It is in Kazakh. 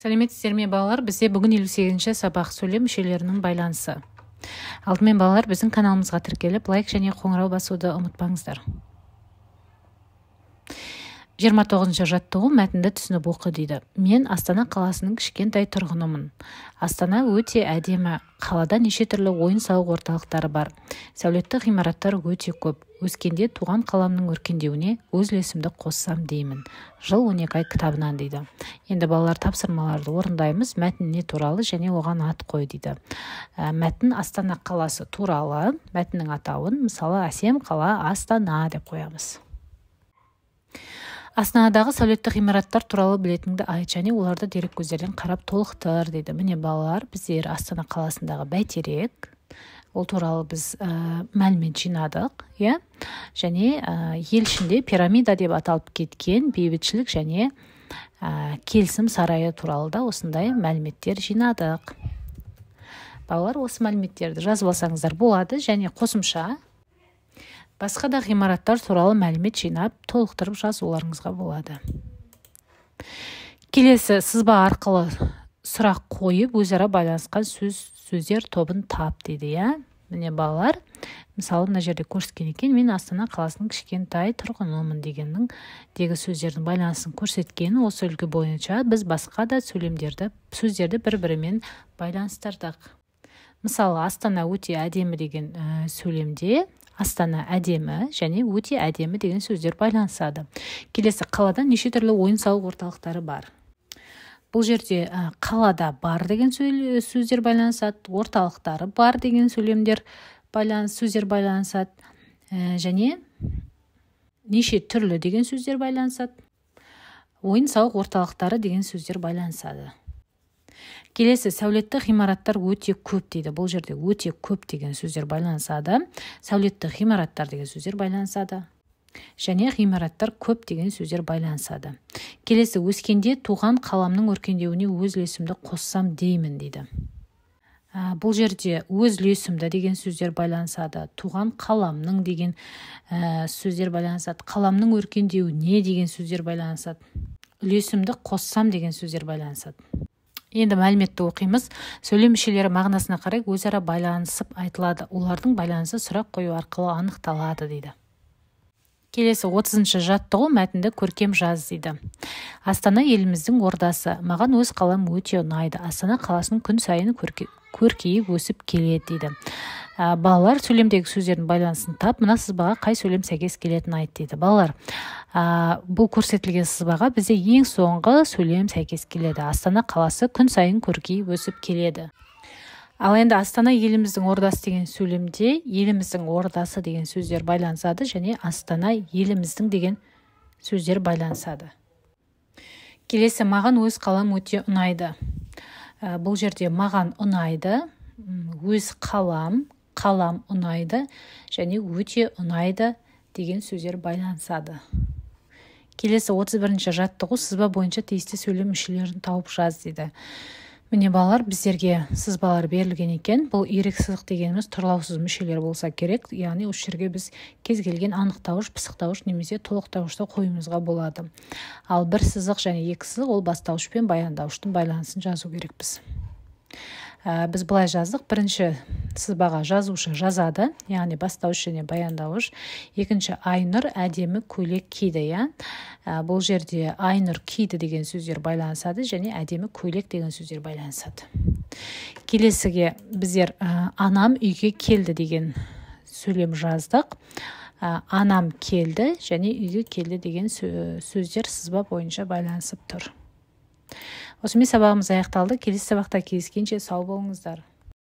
Сәлеметсіздер ме, балалар? Бізде бүгін 58-ші сабақ, сөйлем мүшелерінің байланысы. Алдымен, балалар, біздің каналымызға тіркеліп, лайк және қоңырау басуды ұмытпаңыздар. 29 жаттығу, мәтінді түсініп оқы дейді. Мен Астана қаласының кішкентай тұрғынымын. Астана өте әдемі. Қалада неше түрлі ойын-сауық орталықтары бар. Сәулетті ғимараттар өте көп. Өскенде туған қаламның өркендеуіне өз үлесімді қоссам деймін. Жыл 12 ай кітабынан дейді. Енді, балалар, тапсырмаларды орындаймыз. Мәтін не туралы және оған ат қой дейді. Мәтін Астана қаласы туралы. Мәтіннің атауын, мысалы, «Әсем қала Астана» деп қоямыз. Астанадағы сәулетті ғимараттар туралы білетініңді айт және оларды дереккөздерден қарап толықтыр дейді. Міне, балалар, біздер Астана қаласындағы Бәйтерек, ол туралы біз мәлімет жинадық, иә, және ел ішінде пирамида деп аталып кеткен Бейбітшілік және келісім сарайы туралы да осындай мәліметтер жинадық. Балалар, осы мәліметтерді жазып алсаңыздар болады және қосымша басқа да ғимараттар туралы мәлімет жинап, толықтырып жазуларыңызға болады. Келесі, сызба арқылы сұрақ қойып, өзара байланысқан сөздер тобын тап дейді, иә. Міне, балалар, мысалы, мына жерде көрсеткен екен, «Мен Астана қаласының кішкентай тұрғынымын» дегеннің дегі сөздердің байланысын көрсеткен. Осы үлгі бойынша біз басқа да сөйлемдерді, сөздерді бір бірімен байланыстырдық. Мысалы, «Астана өте әдемі» деген сөйлемде «Астана әдемі» және «өте әдемі» деген сөздер байланысады. Келесі, қалада неше түрлі ойын сауық орталықтары бар. Бұл жерде «қалада бар» деген сөздер байланысады, «орталықтары бар» деген сөйлемдер байланыс, сөздер байланысады және «неше түрлі» деген сөздер байланысады, «ойын сауық орталықтары» деген сөздер байланысады. Келесі, сәулетті ғимараттар өте көп дейді. Бұл жерде «өте көп» деген сөздер байланысады, «сәулетті ғимараттар» деген сөздер байланысады және «ғимараттар көп» деген сөздер байланысады. Келесі, өскенде туған қаламның өркендеуіне өз үлесімді қоссам деймін дейді. Бұл жерде «өз үлесімді» деген сөздер байланысады, «туған қаламның» деген сөздер байланысады, «қаламның өркендеуіне» деген сөздер байланысады, «үлесімді қоссам» деген сөздер байланысады. Енді мәліметті оқимыз. Сөйлем мүшелері мағынасына қарай өзара байланысып айтылады. Олардың байланысы сұрақ қою арқылы анықталады дейді. Келесі, 30 жаттығу, мәтінді көркем жаз дейді. Астана — еліміздің ордасы. Маған өз қалам өте ұнайды. Астана қаласының күн сайын көркейіп өсіп келеді дейді. Балалар, сөйлемдегі сөздердің байланысын тап, мына сызбаға қай сөйлем сәйкес келетінін айт дейді. Балалар, бұл көрсетілген сызбаға бізде ең соңғы сөйлем сәйкес келеді: «Астана қаласы күн сайын көркейіп өсіп келеді». Ал енді «Астана — еліміздің ордасы» деген сөйлемде «еліміздің ордасы» деген сөздер байланысады және «Астана еліміздің» деген сөздер байланысады. Келесі, маған өз қалам өте ұнайды. Бұл жерде «маған ұнайды», «өз қалам», «қалам ұнайды» және «өте ұнайды» деген сөздер байланысады. Келесі, 31 жаттығу, сызба бойынша тиісті сөйлем мүшелерін тауып жаз дейді. Міне, балалар, біздерге сызбалар берілген екен. Бұл ирек сызық дегеніміз тұрлаусыз мүшелер болса керек, яғни осы жерге біз кез келген анықтауыш, пысықтауыш немесе толықтауышты қоюымызға болады. Ал бір сызық және екі сызық — ол бастауыш пен баяндауыштың байланысын жазу керекпіз. Біз былай жаздық: бірінші сызбаға жазушы жазады, яғни бастауыш және баяндауыш. Екінші, Айнұр әдемі көйлек киді, иә. Бұл жерде «Айнұр киді» деген сөздер байланысады және «әдемі көйлек» деген сөздер байланысады. Келесіге біздер «Анам үйге келді» деген сөйлем жаздық. «Анам келді» және «үйге келді» деген сөздер сызба бойынша байланысып тұр. Осымен сабағымыз аяқталды. Келесі сабақта кездескенше сау болыңыздар.